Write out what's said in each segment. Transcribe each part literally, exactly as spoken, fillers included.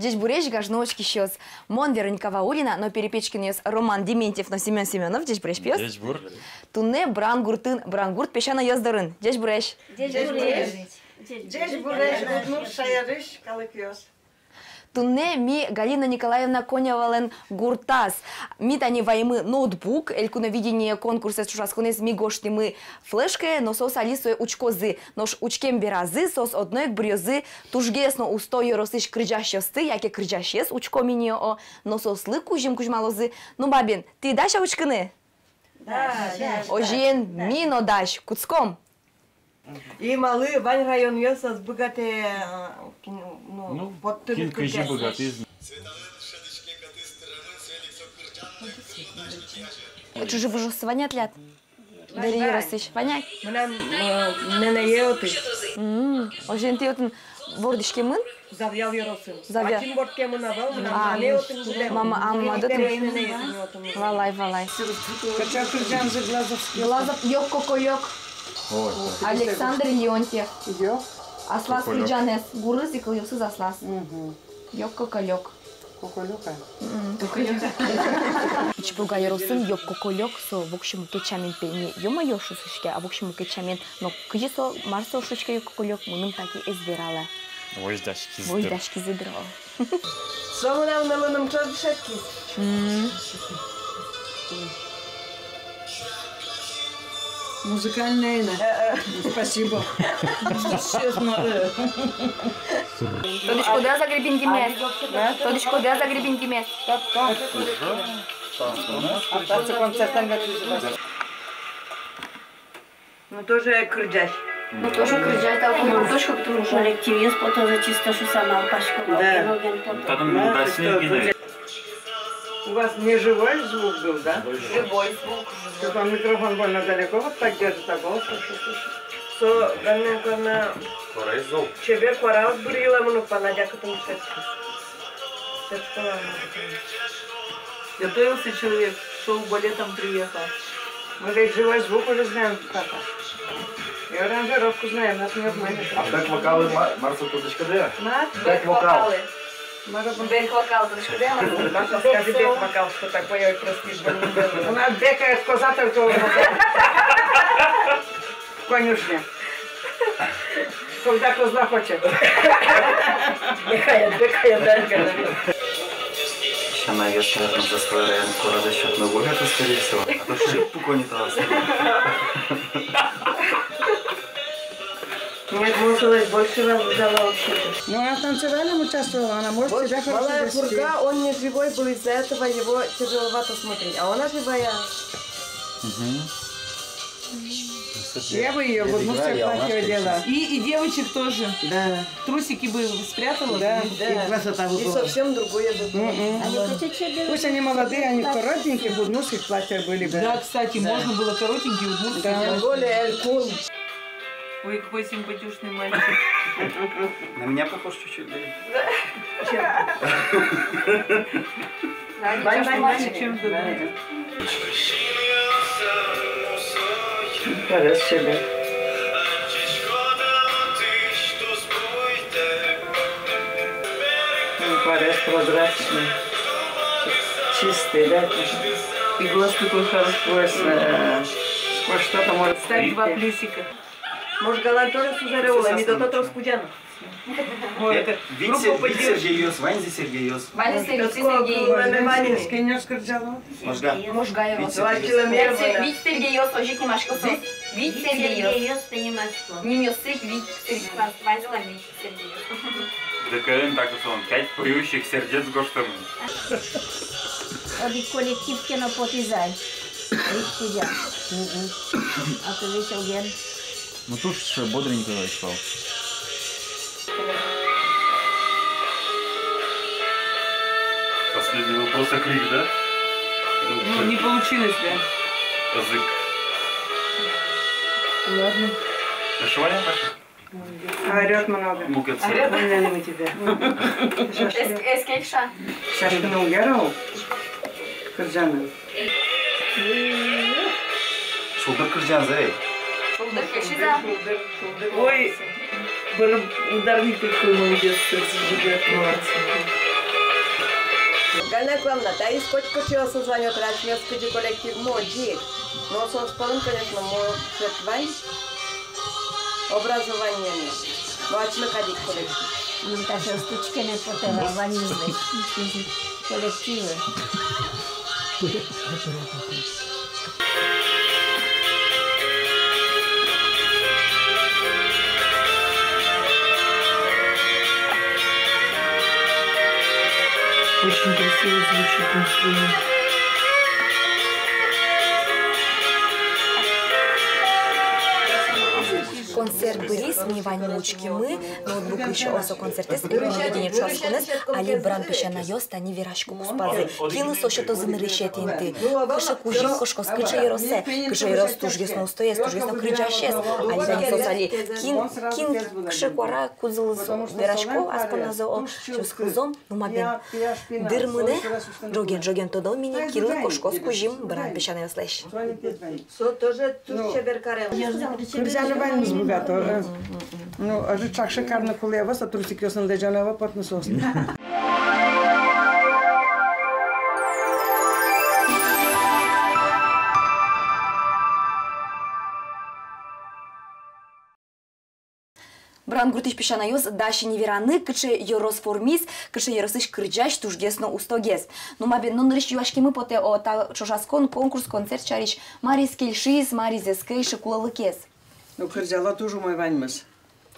Ӟечбуресь, гажано учкисьёс! Мон Вероника Ваулина, но Перепечкинъёс Роман Дементьев но Семён Семёнов. Ӟечбуресь, пиос! Ӟечбур. Туннэ Брангуртын, Брангурт песянайёс дорын. Ӟечбуресь! Ӟечбуресь! Ӟечбуресь, удмурт шаерысь калыкъёс! Туннэ ми Галина Николаевна Коневалэн гуртаз. Ми тани ваимы ноутбук, «Элькуновидение» конкурсэз ӵошатсконэз ми гожтӥмы флешкае, но соос али сое учкозы. Нош учкем беразы соос одно ик быръёзы тужгес но усто ёросысь кырӟасьёсты, яке кырӟасез учком ини, о, но соослы кузьым кузьмалозы. Ну, бабин, тӥ дась-а учкыны? Дась. Озьыен, ми но дась, кутском. И малы вань районъёс ӧз быгатэ, э, кин, ну, ну, поттыны, кин кызьы кырӟаса быгатӥз. Чыжы-выжыоссы вань-а тӥляд? Дэри ёросысь вань-а? Мынам, э, нэнэе отысь. М, озьыен, тӥ отын вордӥськемын? Завьял ёросын. Завьял. Ачим вордскемын ӧвӧл, мынам, а, мамае отын вылэм. Мама, а, мамаед отын. Валай, валай. Кыӵе кырӟанзы Глазовский? Глазов, «Ёк-коколёк». Ой, ой. Александр Леонтьев. Ёк. Аслаз кырӟанэз, гурыз и кылъёсыз аслаз. Мгм. «Ёк-коколёк». Коколёк-а? М, коколёк. Пичи Пурга ёросын «Ёк-коколёк» со, в общем, мукет сямен, пе, не «Ё-моё» шуыса учке, а, в общем, мукет сямен. Но кызьы со, мар со шуиське «Ёк-коколёк», мыным так и ӧз вералэ. Возьдаськизы дыр. Возьдаськизы дыр, о. Со мынам нылыным ӵош дышетскиз. М. Музыкальная, да? Э, э. Спасибо. Честно, э. Тодӥськоды-а «Загребингимес»? А? Тодӥськоды-а «Загребингимес»? Артасы концертэн гатӥзы. Ну, тоже кырӟась. Ну, тоже кырӟась, да, ну, точка, потому что коллективез потоз чисто шуса малпасько. Да. Татын, да, да, что, снимки, да. У вас не живой звук был, да? Живой звук. Что там микрофон больно далеко, вот так держит, а голос хорошо слышно. Со, ганнэ, ганнэ. Куараез зол. Чебер куараос быръылэмын ук, паладя кытын шедьтӥ. Спецшкола, может, и. Готовился человек, шёл балетом, приехал. Мы ведь живой звук уже знаем, папа. И аранжировку знаем, нас не обманешь. А бэк-вокалы ма-, мар со, тодӥськоды-а? Мар? Бэк-вокал. Бэк-вокалы. Мар бон? Бэк-вокал, тодӥськоды-а, мар со? Маша, скажи бэк-вокал, что такое, прости, бон не знаю. Она бэкает коза только у нас. В конюшне. Когда козла хочет. Бэкает, бэкает, да, да. Сяна вес, наверное, за свой район, куараез сётыны быгатоз, скорее всего. А то шип пуко ни таз. Нет, может, больше вас ждала вообще-то. Ну, она в танцевальном участвовала, она может себя хорошо вести. Вот Малая Пурга, он не живой был, из-за этого его тяжеловато смотреть. А она живая. Мгм. Я бы её в удмуртское платье одела. И, и девочек тоже. Да. Трусики бы спрятала. Да, да. И красота бы была. И совсем другое бы было. Мгм. Пусть они молодые, они в коротеньких удмуртских платьях были бы. Да, кстати, можно было коротенькие удмуртские платья. Тем более Элькун. Ой, какой симпатичный мальчик. На меня похож чуть-чуть, да? Чем? Вань, вань, вань. Чем ты, да? Куараез чебер. Ну, куараез прозрачный. Чистый, да? И глаз такой хороший. Глаз, э, сквозь что-то может... Ставь два плюсика. Можгалан тоже сузэре улэ, ми дототрос кузяно. Ой, э, это вить группа се-, вить поддержки. Сергейёс, ваньзы Сергейёс. Ваньзы Сергей, Сергей. Можга. Можга, вить Сергейёс. Вить Сергейёс, озьы ик нимасько соос. Вить Сергейёс. Вить Сергейёс, нимасько. Нимъёссы вить Сергей, ваньзылэн вить Сергейёс. ДК-ын так и со, пять поющих сердец гожтэмын. Одӥг коллектив ке но потӥз ай. Вить кузя. А то весь оген. Ну, туж бодренько вал. Последний вопрос, а клик, да? Ну, не получилось, да? Язык. Ладно. Хорошо, Паша? Орёт много. Мукет. Орёт? Больно мы тебя. Эс-, эскельша. Шашканы уг яра ул. Кырӟаны. Шулдыр кырӟанзы эй. Шулдыр кырӟанзы. Ой, бырым ударник, какой молодец, молодцы. Галина Николаевна, таиз котькыӵеосыз вань, вот асьмеос кызьы коллектив, мон ӟик. Но соос пӧлын, конечно, мон сыӵе вань образованиен. Но асьме кадь ик коллектив. Ну, таӵеосты учкеме потэ вал ваньмызлэсь. Коллективы. Очень красиво звучит инструмент. Концерт быриз, ми ваньмы учкимы, ноутбукысь со концертэз, Элькуновидение ӵошатсконэз. Али Бран песянайёс тани верасько куспазы, кинлы со сётозы нырысетӥ инты, кыӵе кузьым кошкоз, кыӵе ёросэ, кыӵе ёрос тужгес но устоез, тужгес но кырӟасез. Али тани соос али кин, кин кыӵе куара, кудзылы со верасько, ас понназы, о, сюскылзом, ну, ма бен, дыр мынэ, ӝоген-ӝоген тодом ини, кинлы кошкоз кузьым Бран песянайёслэсь. Со тоже туж чебер карем. Кырӟаны ваньмыз быгато. Ну, озьы чакши карны кулэ ӧвӧл, со трусикъёсын лэзёно ӧвӧл потыны соослы. Бран гуртысь песянайёс дась ини вераны, кыӵе ёрос вормиз, кыӵе ёросысь кырӟась тужгес но устогес. Ну, ма бен, но нырысь юаськеммы потэ, о, та ӵошатскон, конкурс, концерт сярысь, мариз кельшиз, мариз эскейши кулэлыкез. Ну, кырӟало туж умой ваньмыз.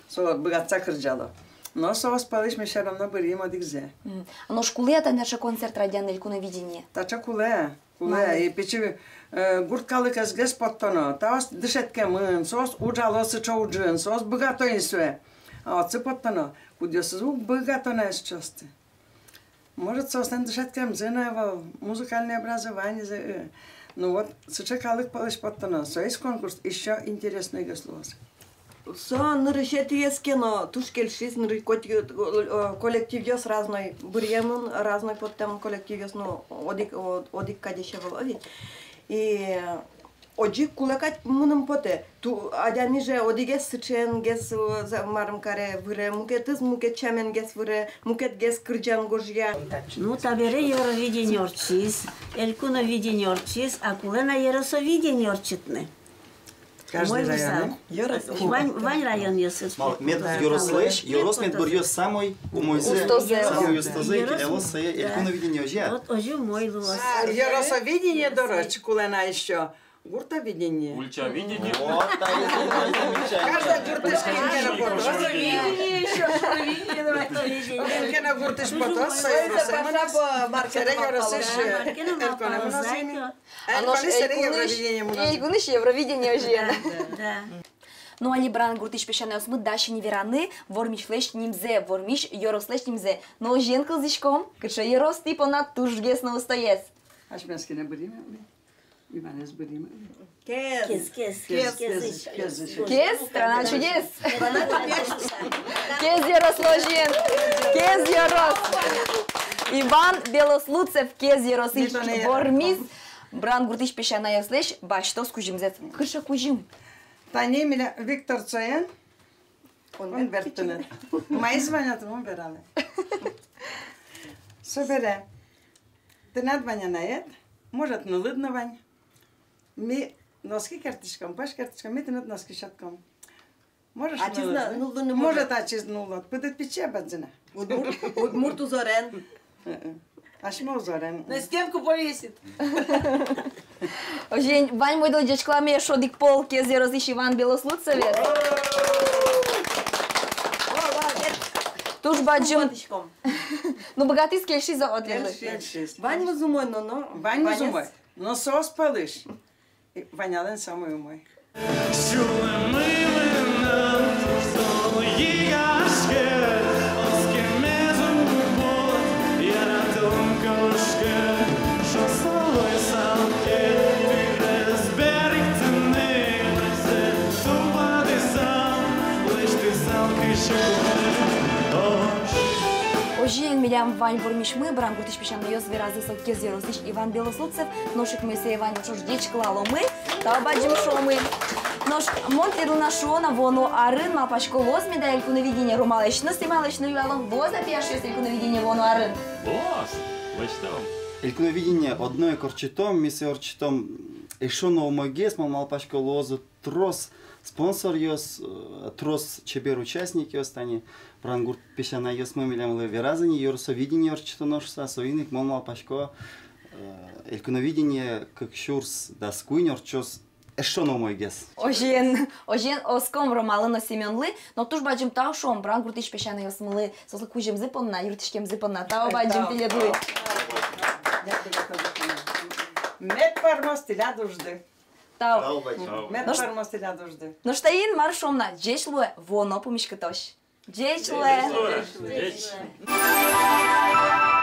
Со быгатса кырӟало. Но соос пӧлысь ми всё равно бырйим одӥгзэ. Мгм. А нош кулэ-а тани таӵе концерт радъяны Элькуновидение? Таӵе кулэ. Кулэ, и пичи, э, гурт калыкез гес поттоно. Таос дышетскемын, соос ужало сыӵе уджын, соос быгато ини сое. А отчы поттоно, кудъёсыз уг быгато на сыӵеосты. Может, соослэн дышетскемзы но ӧвӧл, музыкальное образованизы, э. Ну вот, сыӵе калык пӧлысь поттоно, соиз конкурс ещё интереснойгес луоз. Со нырысетӥез ке но, туж кельшиз, нырысь коть, э, коллективъёс разной быръемын, разной поттэмын коллективъёс, но одӥг, о-, одӥг кадесь ӧвӧл, о ведь. И озьы кулэ кадь мыным потэ. Ту адями же одӥгез сыӵенгес, э, за-, марым каре, выре, мукетыз мукет сяменгес выре, мукетгес кырӟан гожъя. Ну, табере Евровидение ортчиз, Элькуновидение ортчиз, а кулэ на Ёросовидение ортчытыны. Каждый район, э? Вань, вань районъёсыз. Малы, мед ёрослэсь, ёрос мед быръёз самой умойзэ, устозэ, самой устозэ, ёрос, килялоз сое, да. Элькуновидение озьы-а? Вот озьы умой луоз. А, Ёросовидение доры кулэ на ещё Гуртовидение. Ульчавидение. Вот, да, это замечательно. Каждый гуртысь кин ке но потоз. Шуровидение ещё, шуровидение, давайте. Кин ке но гуртысь потоз, сое ёросэ мынэ. Сэре ёросысь, э, Элькунэ мынэ. А нош Элькунысь, Евровидение мынэ. Элькунысь Евровидение озьы. Да, да. Ну, али Брангуртысь песянайёсмы дась ини вераны вормисьлэсь нимзэ, вормись ёрослэсь нимзэ. Но озьыен кылзӥськом, кыӵе ёрос тӥ понна тужгес но устоез. Асьмеос кинэ бырйим-а? Иванэз бырйим-а? Кез. Кез, кез, кез, кез, кез, кез, кез. Кез, страна чудес. Страна чудес. Кез ёрос луоз ини. Кез ёрос. Иван Белослудцев Кез ёросысь вормиз, Брангуртысь песянайёслэсь басьтоз кузьымзэс. Кыӵе кузьым? Тани милям Виктор Цоен. Он бертыны. Мае звонят, он бералэ. Собере. Тынад вань анаед, может, нылыд но вань. Ми носки керттӥськом, пӧсь керттӥськом, ми тыныд носки сётком. Может, ачиз нылыд но, может, ачиз нылыд. Пыдыд пичи-а, бадӟым-а? Удмурт, удмурт узорен. Э-э. Асьме узорен. На стенку повесит. Озьыен, ваньмы ойдолэ ӟечкыламе эшшо одӥг пол Кез ёросысь Иван Белослудцевез. Туж бадӟым. Ну, быгатӥз, кельшиз-а ответлы? Кельшиз. Ваньмыз умой, но, но. Ваньмыз умой. Но соос пӧлысь Ванялэн самой умой. Озьыен, милям вань вормисьмы, Брангуртысь песянайёс, веразы со Кез ёросысь Иван Белослудцев, нош ик ми сое ваньмы ӵош ӟечкылаломы. Тау бадӟым шуомы. Нош мон тӥледлы на шуо на, вуоно арын, малпасько, луоз меда Элькуновидение, ромалэсь но, снималэсь но юалом, луоз-а, пияшъёс, Элькуновидение вуоно арын? Луоз. Элькуновидение одно ик ортчытом, ми сое ортчытом эшшо но умойгес, мон малпасько, луозы трос спонсоръёс, э, трос чебер участникъёс, тани Брангурт песянайёсмы милемлы веразы ини, ёросовидение ортчытоно шуса, соин ик мон малпасько, э, Элькуновидение кык сюрс дас куинь ортчоз эшшо но умойгес. Озьыен, озьыен, оском Ромалы но Семёнлы, но туж бадӟым тау шуом Брангуртысь песянайёсмылы, соослы кузьымзы понна, юрттӥськемзы понна. Тау бадӟым тӥледлы. Мед пӧрмоз тӥляд ужды. Тау. Тау бадӟым. Мед пӧрмоз тӥляд ужды. Нош таин мар шуом на, ӟеч луэ, вуоно пумиськытозь. Ӟеч луэ. Ӟеч луэ.